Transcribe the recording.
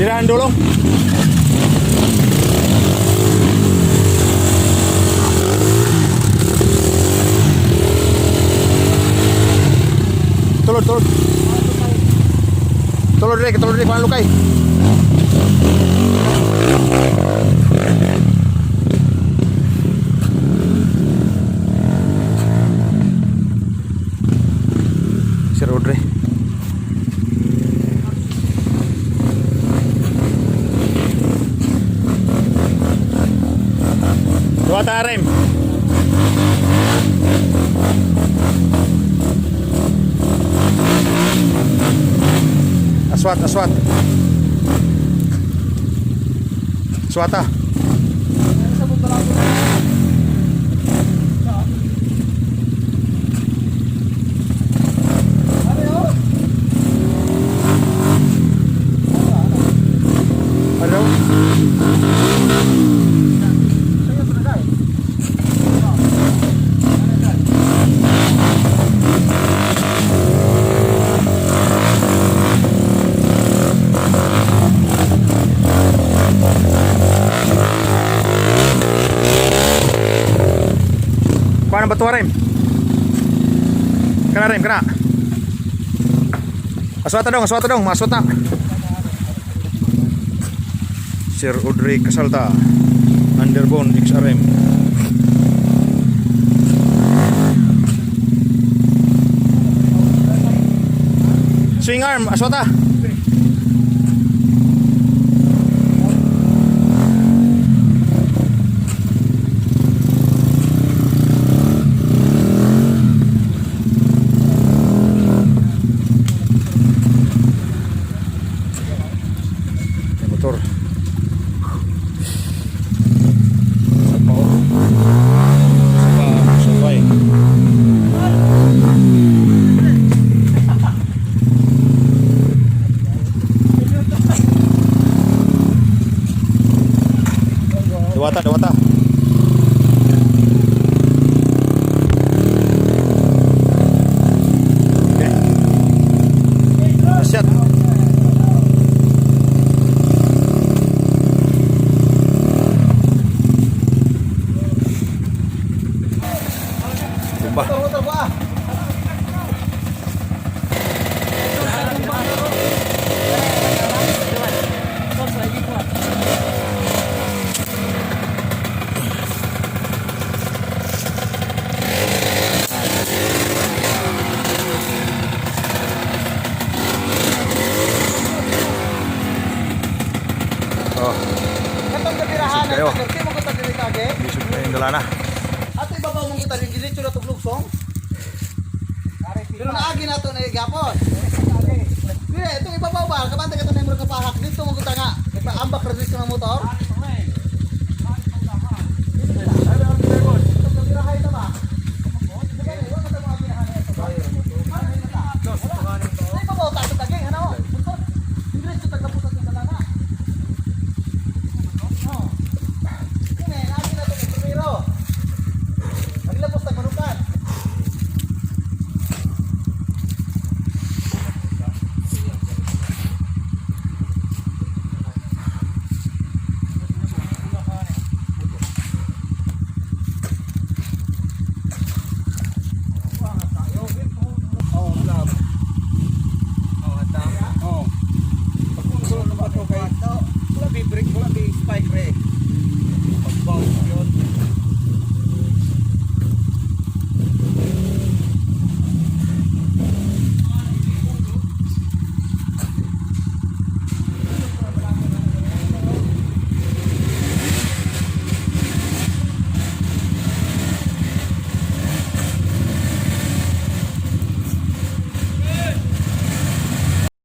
Dira ang dulong. Tulod, tulod. Tulod rin, tulod rin, kuhan lukay. Sir Audrey. Duwata rem. Aswat, aswat. Aswata. Ano? Kuha ng batuwa rem. Kana rem, kana. Aswata dong, aswata dong, maswata. Sir Audrey Casalta, Underbone XRM. Swing arm, aswata. May motor. Sa pa oh. Sa pa, sa pa eh. Diwata, diwata. Okay. Shit. Tumba. Oh, Katong gabirahan Lisod kayo. ay tagal mo ko diri kage. lisod pa yung dala na. Ato ibabaw mong kita diretso na tug lugsong. Pero naagi na to na gapon. Dire, itong ibabaw ba? Kabante ka to na yung kapahak dito mo kita nga. Ipaambak ra dito ng motor.